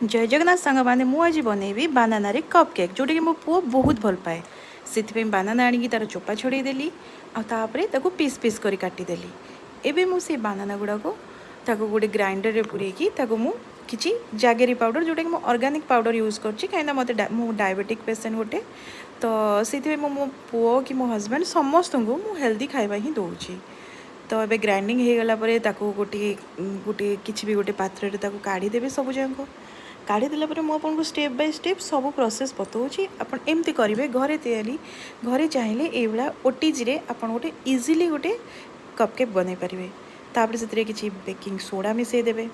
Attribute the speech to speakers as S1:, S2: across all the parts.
S1: ଜୟ ଜଗନ୍ନାଥ ସାଙ୍ଗମାନେ, ମୁଁ ଆଜି ବନେଇବି ବାନାନାରେ କପ୍ କେକ୍, ଯେଉଁଟାକି ମୋ ପୁଅ ବହୁତ ଭଲ ପାଏ। ସେଥିପାଇଁ ବାନାନା ଆଣିକି ତା'ର ଚୋପା ଛଡ଼େଇ ଦେଲି ଆଉ ତାପରେ ତାକୁ ପିସ୍ ପିସ୍ କରି କାଟିଦେଲି। ଏବେ ମୁଁ ସେଇ ବାନାନା ଗୁଡ଼ାକୁ ତାକୁ ଗୋଟେ ଗ୍ରାଇଣ୍ଡରରେ ପୂରେଇକି ତାକୁ ମୁଁ କିଛି ଜାଗେରୀ ପାଉଡ଼ର, ଯେଉଁଟାକି ମୁଁ ଅର୍ଗାନିକ୍ ପାଉଡ଼ର ୟୁଜ୍ କରୁଛି, କାହିଁକିନା ମୋତେ ମୁଁ ଡାଇବେଟିକ୍ ପେସେଣ୍ଟ ଗୋଟେ। ତ ସେଥିପାଇଁ ମୁଁ ମୋ ପୁଅ କି ମୋ ହଜବେଣ୍ଡ ସମସ୍ତଙ୍କୁ ମୁଁ ହେଲ୍ଦି ଖାଇବା ହିଁ ଦେଉଛି। ତ ଏବେ ଗ୍ରାଇଣ୍ଡିଙ୍ଗ ହେଇଗଲା ପରେ ତାକୁ ଗୋଟିଏ ଗୋଟିଏ କିଛି ବି ଗୋଟେ ପାତ୍ରରେ ତାକୁ କାଢ଼ିଦେବେ। ସବୁ ଯାକ କାଢ଼ିଦେଲା ପରେ ମୁଁ ଆପଣଙ୍କୁ ଷ୍ଟେପ୍ ବାଇ ଷ୍ଟେପ୍ ସବୁ ପ୍ରୋସେସ୍ ବତାଉଛି। ଆପଣ ଏମିତି କରିବେ, ଘରେ ତିଆରି, ଘରେ ଚାହିଁଲେ ଏଇଭଳିଆ ଓଟିଜିରେ ଆପଣ ଗୋଟେ ଇଜିଲି ଗୋଟେ କପ୍ କେକ୍ ବନେଇ ପାରିବେ। ତାପରେ ସେଥିରେ କିଛି ବେକିଂ ସୋଡ଼ା ମିଶାଇ ଦେବେ,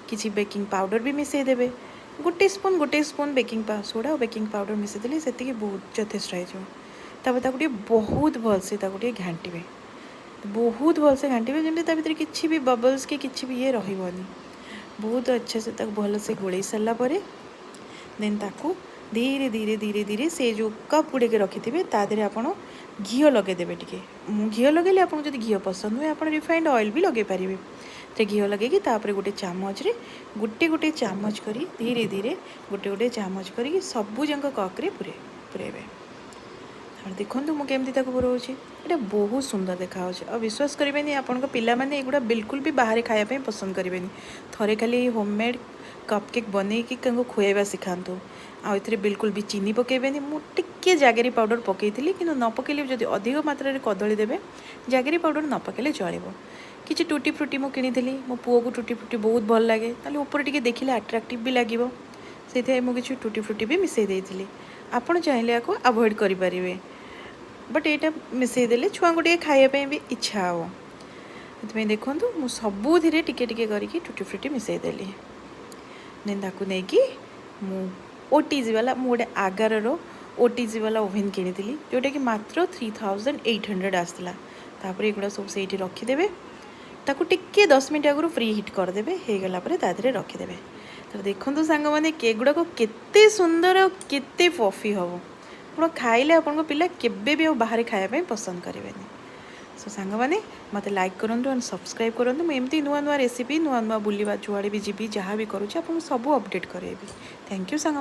S1: କିଛି ବେକିଂ ପାଉଡ଼ର ବି ମିଶାଇ ଦେବେ। ଗୋଟେ ସ୍ପୁନ୍ ବେକିଂ ସୋଡ଼ା ଆଉ ବେକିଂ ପାଉଡ଼ର ମିଶାଇ ଦେଲେ ସେତିକି ବହୁତ ଯଥେଷ୍ଟ ହେଇଯିବ। ତାପରେ ତାକୁ ଟିକେ ବହୁତ ଭଲସେ ତାକୁ ଟିକେ ଘାଣ୍ଟିବେ, ବହୁତ ଭଲସେ ଘାଣ୍ଟିବେ, ଯେମିତି ତା ଭିତରେ କିଛି ବି ବବଲ୍ସ କି କିଛି ବି ଇଏ ରହିବନି। ବହୁତ अच्छे ସେ ତାକୁ ଭଲସେ ଗୋଳେଇ ସାରିଲା ପରେ ଦେନ୍ ତାକୁ ଧୀରେ ଧୀରେ ଧୀରେ ଧୀରେ ସେ ଯେଉଁ କପ୍ ଗୁଡ଼ିକ ରଖିଥିବେ, ତା ଦେହରେ ଆପଣ ଘିଅ ଲଗାଇଦେବେ ଟିକେ। ମୁଁ ଘିଅ ଲଗାଇଲେ, ଆପଣଙ୍କୁ ଯଦି ଘିଅ ପସନ୍ଦ ହୁଏ, ଆପଣ ରିଫାଇଣ୍ଡ ଅଏଲ୍ ବି ଲଗାଇ ପାରିବେ। ସେ ଘିଅ ଲଗାଇକି ତାପରେ ଗୋଟେ ଚାମଚରେ ଗୋଟେ ଗୋଟେ ଚାମଚ କରି, ଧୀରେ ଧୀରେ ଗୋଟେ ଗୋଟେ ଚାମଚ କରିକି ସବୁ ଯାକ କପ୍ରେ ପୁରେଇବେ। ତାପରେ ଦେଖନ୍ତୁ ମୁଁ କେମିତି ତାକୁ ପୁରଉଛି। ଏଇଟା ବହୁତ ସୁନ୍ଦର ଦେଖାହେଉଛି ଆଉ ବିଶ୍ୱାସ କରିବେନି, ଆପଣଙ୍କ ପିଲାମାନେ ଏଗୁଡ଼ା ବିଲକୁଲ ବି ବାହାରେ ଖାଇବା ପାଇଁ ପସନ୍ଦ କରିବେନି। ଥରେ ଖାଲି ହୋମମେଡ଼୍ କପ୍ କେକ୍ ବନେଇକି ତାଙ୍କୁ ଖୁଆଇବା ଶିଖାନ୍ତୁ। ଆଉ ଏଥିରେ ବିଲକୁଲ ବି ଚିନି ପକାଇବେନି। ମୁଁ ଟିକିଏ ଜାଗେରୀ ପାଉଡ଼ର ପକାଇଥିଲି, କିନ୍ତୁ ନ ପକାଇଲେ ବି ଯଦି ଅଧିକ ମାତ୍ରାରେ କଦଳୀ ଦେବେ, ଜାଗେରୀ ପାଉଡ଼ର ନ ପକାଇଲେ ଚଳିବ। କିଛି ଟୁଟି ଫ୍ରୁଟି ମୁଁ କିଣିଥିଲି। ମୋ ପୁଅକୁ ଟୁଟି ଫ୍ରୁଟି ବହୁତ ଭଲ ଲାଗେ, ତାହେଲେ ଉପରେ ଟିକେ ଦେଖିଲେ ଆଟ୍ରାକ୍ଟିଭ୍ ବି ଲାଗିବ। ସେଇଥିପାଇଁ ମୁଁ କିଛି ଟୁଟି ଫ୍ରୁଟି ବି ମିଶାଇ ଦେଇଥିଲି। ଆପଣ ଚାହିଁଲେ ୟାକୁ ଆଭଏଡ଼ କରିପାରିବେ, ବଟ୍ ଏଇଟା ମିଶାଇ ଦେଲେ ଛୁଆଙ୍କୁ ଟିକେ ଖାଇବା ପାଇଁ ବି ଇଚ୍ଛା ହେବ। ସେଥିପାଇଁ ଦେଖନ୍ତୁ, ମୁଁ ସବୁଥିରେ ଟିକେ ଟିକେ କରିକି ଟୁଟି ଫ୍ରୁଟି ମିଶାଇ ଦେଲି। ଦେନ୍ ତାକୁ ନେଇକି ମୁଁ ଓଟିଜି ବାଲା, ମୁଁ ଗୋଟେ ଆଗାରର ଓଟିଜି ବାଲା ଓଭେନ୍ କିଣିଥିଲି, ଯେଉଁଟାକି ମାତ୍ର 3800 ଆସିଥିଲା। ତାପରେ ଏଗୁଡ଼ା ସବୁ ସେଇଠି ରଖିଦେବେ। ତାକୁ ଟିକେ 10 ମିନିଟ୍ ଆଗରୁ ପ୍ରି ହିଟ୍ କରିଦେବେ। ହେଇଗଲା ପରେ ତା ଦେହରେ ରଖିଦେବେ। ତ ଦେଖନ୍ତୁ ସାଙ୍ଗମାନେ, କେକ୍ ଗୁଡ଼ାକ କେତେ ସୁନ୍ଦର ଆଉ କେତେ ପଫି ହେବ। ଆପଣ ଖାଇଲେ ଆପଣଙ୍କ ପିଲା କେବେ ବି ଆଉ ବାହାରେ ଖାଇବା ପାଇଁ ପସନ୍ଦ କରିବେନି। ସୋ ସାଙ୍ଗମାନେ, ମୋତେ ଲାଇକ୍ କରନ୍ତୁ ଆଣ୍ଡ ସବସ୍କ୍ରାଇବ୍ କରନ୍ତୁ। ମୁଁ ଏମିତି ନୂଆ ନୂଆ ରେସିପି, ନୂଆ ନୂଆ ବୁଲିବା, ଯୁଆଡ଼େ ବି ଯିବି, ଯାହା ବି କରୁଛି, ଆପଣଙ୍କୁ ସବୁ ଅପଡ଼େଟ୍ କରାଇବି। Thank you ସାଙ୍ଗ।